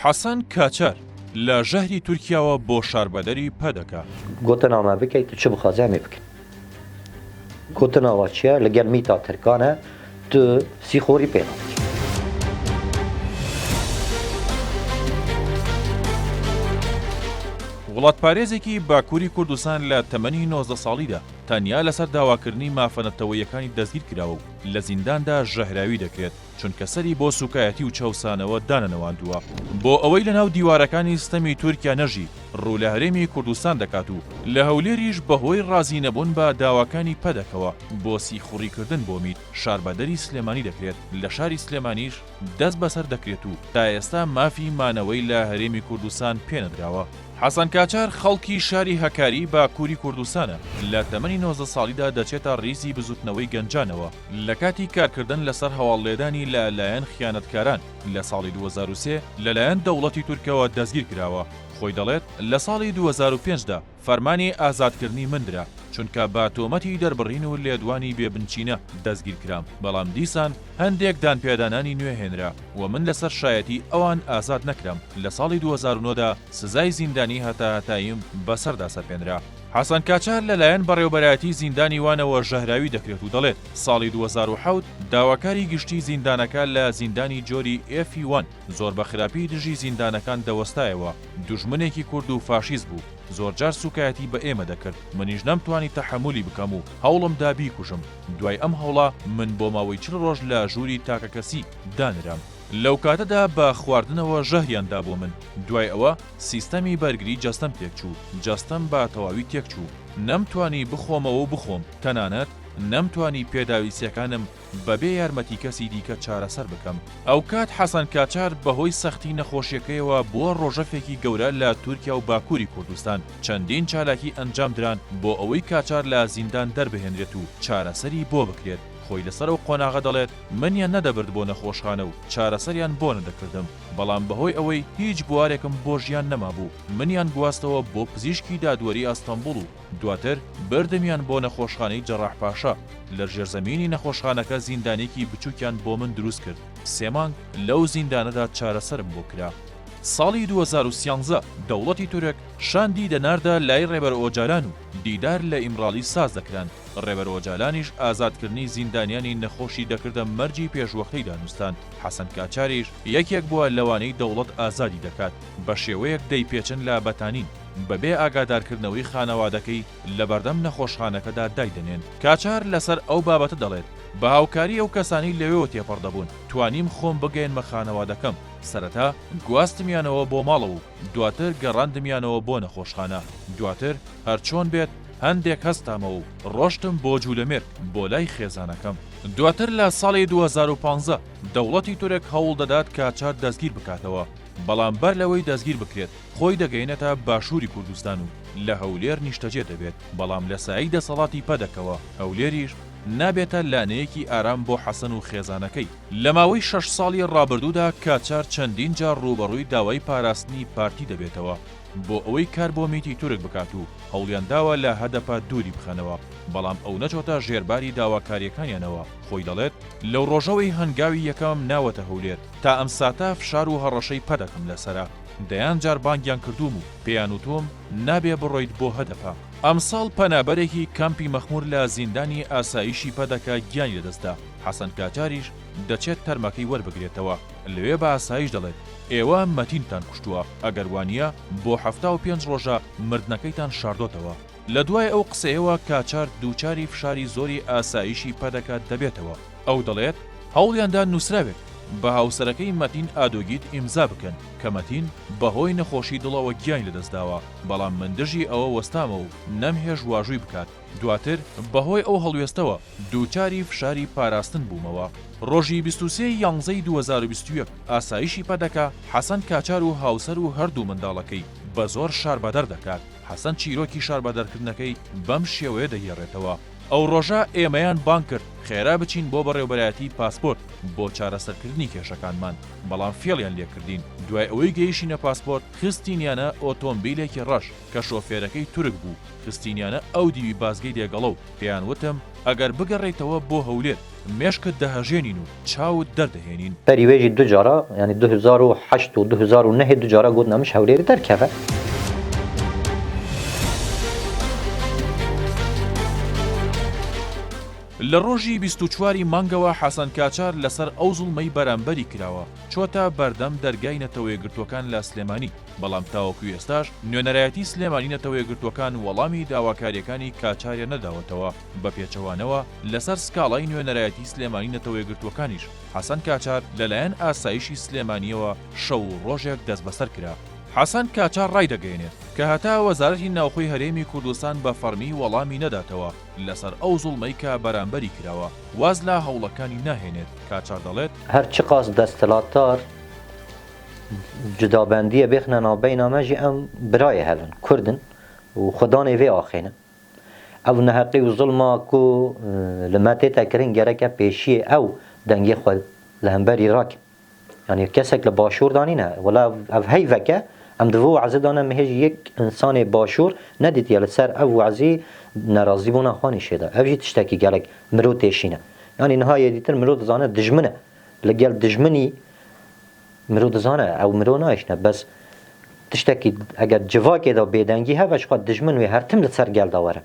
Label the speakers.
Speaker 1: حەسەن کاچار، لە ژەهری تورکیاوە بۆ شاربەدەری پەدەکە.
Speaker 2: Gotina me bike tu çi bixwazî em ê bikin. Gotina we çi ye li gel mîta tirkan e tu sîxorî pê nadikî.
Speaker 1: وڵاتپارێزێکی باکووری کوردستان لە تەمەنی 19 ساڵیدا تەنیا لەسەر داواکردنی مافە نەتەوەییەکانی دەستگیرکراوە و لە زینداندا ژەهراوی دەکرێت. چونکە سەری بۆ سوکایەتی و چەوسانەوە دانەنەواندووە. بۆ ئەوەی لەناو دیوارەکانی ستەمی تورکیا نەژی، ڕوو لە هەرێمی کوردستان دەکات و لە هەولێریش بەهۆی ڕازی نەبوون بە داواکانی پەدەکەوە بۆ سیخوڕیکردن بۆ میت، شاربەدەری سلێمانی دەکرێت، لە شاری سلێمانیش دەست بەسەر دەکرێت و تا ئێستا مافی مانەوەی لە هەرێمی کوردستان پێنەدراوە. حەسەن کاچار خەڵکی شاری هەکاری باکووری کوردستانە، لە تەمەنی 19 ساڵیدا دەچێتە ڕیزی بزوتنەوەی گەنجانەوە، لە کاتی کارکردن لەسەر هەواڵ لێدانی لە لایەن خیانەتکاران لە ساڵی 2003 لەلایەن دەوڵەتی تورکەوە دەستگیر کراوە، خۆی دەڵێت لە ساڵی 2005 دا فەرمانی ئازادکردنی من درا، چونکە بە تۆمەتی دەربڕین و لێدوانی بێ بنچینە دەستگیر کرام، بەڵام دیسان هەندێک دانپێدانانی نوێ هێنرا و من لەسەر شایەتی ئەوان ئازاد نەکرام، لە ساڵی 2009 دا سزای زیندانی هەتاهەتاییم بەسەردا سەپێنرا. حەسەن کاچار لەلایەن بەڕێوەبەرایەتی زیندانی وانەوە ژەهراوی دەکرێت و دەڵێت، ساڵی 2007 داواکاری گشتی زیندانەکە لە زیندانی جۆری ئێفی وان زۆر بە خراپی دژی زیندانەکان دەوەستایەوە، دوژمنێکی کورد و فاشیست بوو، زۆرجار سوکایەتی بە ئێمە دەکرد، منیش نەمتوانی تەحەمولی بکەم و هەوڵمدا بیکوژم، دوای ئەم هەوڵە من بۆ ماوەی 40 ڕۆژ لە ژووری تاکەکەسی دانرام. لەو کاتەدا بە خواردنەوە ژەهریان دابووە من، دوای ئەوە سیستەمی بەرگری جەستەم تێکچوو، جەستەم بە تەواوی تێکچوو، نەمتوانی بخۆمەوە و بخۆم، تەنانەت نەمتوانی پێداویستیەکانم بەبێ یارمەتی کەسی دیکە چارەسەر بکەم. ئەوکات حەسەن کاچار بەهۆی سەختی نەخۆشیەکەیەوە بووە ڕۆژەفێکی گەورە لە تورکیا و باکوری کوردستان، چەندین چالاکی ئەنجامدران بۆ ئەوەی کاچار لە زیندان دەربهێنرێت و چارەسەری بۆ بکرێت، خۆی لەسەر ئەو قۆناغە دەڵێت، منیان نەدەبرد بۆ نەخۆشخانە و چارەسەریان بۆ نەدەکردم، بەڵام بەهۆی ئەوەی هیچ بوارێکم بۆ ژیان نەمابوو، منیان گواستەوە بۆ پزیشکی دادوەری ئەستەنبوڵ و دواتر بردمیان بۆ نەخۆشخانەی جەڕاح پاشا، لە ژێرزەمینی نەخۆشخانەکە زیندانێکی بچووکیان بۆ من دروست کرد، سێ مانگ لەو زیندانەدا چارەسەرم بۆ کرا. ساڵی 2013 دەوڵەتی تورک شاندی دەناردە لای ڕێبەر ئۆجالان و دیدار لە ئیمراڵی ساز دەکران، ڕێبەر ئۆجالانیش ئازادکردنی زیندانیانی نەخۆشی دەکردە مەرجی پێشوەختەی دانوستان، حەسەن کاچاریش یەکێک بووە لەوانەی دەوڵەت ئازادی دەکات، بەشێوەیەک دەیپێچن لە بەتانین، بەبێ ئاگادارکردنەوەی خانەوادەکەی لەبەردەم نەخۆشخانەکەدا دایدەنێن. کاچار لەسەر ئەو بابەتە دەڵێت، بە هاوکاری ئەو کەسانەی لەوێوە تێپەڕ دەبوون، توانیم خۆم بگەیەنمە خانەوادەکەم، سەرەتا گواستمیانەوە بۆ ماڵەوە و دواتر گەڕاندمیانەوە بۆ نەخۆشخانە، دواتر هەرچۆن بێت هەندێک هەستامەوە و ڕۆشتم بۆ جولەمێرگ بۆ لای خێزانەکەم. دواتر لە ساڵی 2015 دەوڵەتی تورک هەوڵ دەدات کاچار دەستگیر بکاتەوە، بەڵام بەر لەوەی دەستگیر بکرێت خۆی دەگەیەنێتە باشووری کوردستان و لە هەولێر نیشتەجێ دەبێت، بەڵام لە سایەی دەسەڵاتی پەدەکەوە هەولێریش نابێتە لانەیەکی ئارام بۆ حەسەن و خێزانەکەی. لە ماوەی شەش ساڵی ڕابردوودا کاچار چەندین جار ڕووبەڕووی داوای پاراستنی پارتی دەبێتەوە بۆ ئەوەی کار بۆ میتی تورک بکات و هەوڵیانداوە لە هەدەپە دووری بخەنەوە، بەڵام ئەو نەچۆتە ژێرباری داواکارییەکانیانەوە، خۆی دەڵێت، لەو ڕۆژەوەی هەنگاوی یەکەمم ناوەتە هەولێر تا ئەم ساتە فشار و هەڕەشەی پەدەکەم لەسەرە، دەیان جار بانگیان کردووم و پێیان وتووم نابێ بڕۆیت بۆ هەدەپە. ئەمساڵ پەنابەرێکی کەمپی مەخموور لە زیندانی ئاسایشی پەدەکە گیانی لەدەستدا، حەسەن کاچاریش دەچێت تەرمەکەی وەربگرێتەوە، لەوێ بە ئاسایش دەڵێت، ئێوە مەتینتان کوشتووە، ئەگەر وانییە بۆ 75 ڕۆژە مردنەکەیتان شاردۆتەوە. لە دوای ئەو قسەیەوە کاچار دووچاری فشاری زۆری ئاسایشی پەدەکە دەبێتەوە، ئەو دەڵێت، هەوڵیاندا نووسراوێک بە هاوسەرەکەی مەتین ئادۆگیت ئیمزا بکەن کە مەتین بەهۆی نەخۆشی دڵەوە گیانی لەدەستداوە، بەڵام من دژی ئەوە وەستامە و نەمهێشت واژووی بکات. دواتر بەهۆی ئەو هەڵوێستەوە دووچاری فشاری پاراستن بوومەوە. ڕۆژی 23 ی یانزەی 2021 ئاسایشی پەدەکە حەسەن کاچار و هاوسەر و هەردوو منداڵەکەی بە زۆر شاربەدەر دەکات. حەسەن چیرۆکی شاربەدەرکردنەکەی بەم شێوەیە دەگێڕێتەوە. ئەو ڕۆژە ئێمەیان بانگ کرد خێرا بچین بۆ بەڕێوبەرایەتی پاسپۆرت بۆ چارەسەرکردنی کێشەکانمان، بەڵام فێڵیان لێکردین، دوای ئەوەی گەیشینە پاسپۆرت خستینیانە ئۆتۆمبیلێکی ڕەش کە شۆفێرەکەی تورک بوو، خستینیانە ئەو دیوی بازگەی دێگەڵە و پێیان وتم ئەگەر بگەڕێیتەوە بۆ هەولێر مێشکت دەهەژێنین و چاوت دەردەهێنین.
Speaker 2: بەری وێژی دو جارا یانی 2008 و 2009 دو جارا گوتن ئەمش هەولێری دەرکەڤە.
Speaker 1: لە ڕۆژی 24 ی مانگەوە حەسەن کاچار لەسەر ئەو زوڵمەی بەرامبەری کراوە چۆتە بەردەم دەرگای نەتەوەیەکگرتووەکان لە سلێمانی، بەڵام تاوەکو ئێستاش نوێنەرایەتی سلێمانی نەتەوەیەکگرتووەکان وەڵامی داواکارییەکانی کاچاریان نەداوەتەوە، بە پێچەوانەوە لەسەر سکاڵای نوێنەرایەتی سلێمانی نەتەوەیەکگرتووەکانیش حەسەن کاچار لەلایەن ئاسایشی سلێمانییەوە شەو و ڕۆژێک دەستبەسەر کرا. حەسەن کاچار ڕایدەگەیەنێت کە هەتا وەزارەتی ناوخۆی هەرێمی کوردستان بە فەڕمی وەڵامی نەداتەوە لەسەر ئەو زوڵمەی کە بەرامبەری کراوە واز لە هەوڵەکانی ناهێنێت، کاچار دەڵێت،
Speaker 2: هەر چقاس دەستلاتدار جودابەندیە بێخنە ناوبەینا مە ژی ئەم برایێ هەڤن، کوردن و خودانێ ڤێ ئاخێنە. ئەو نەهەقی و زوڵما کو li me tête kirin gereke pêşiyê ew dengê xwe li hemberî rakin. Yanî kesek li başûr da nîne. Wela ev heyvek e. Em di vê wezê de ne me hêj yek însanê başûr nedîtiye li ser ev wezî nerazîbûna xwe nîşê da. Ev jî tiştekî gelek miro têşîne. Yanî niha yê dîtir miro dizane dijmin e. Li gel dijminî miro dizane ew miro nayêşne. Bes tiştekî eger civakê de bêdengî hebe ji xwe dijmin wê her tim li ser gel de were.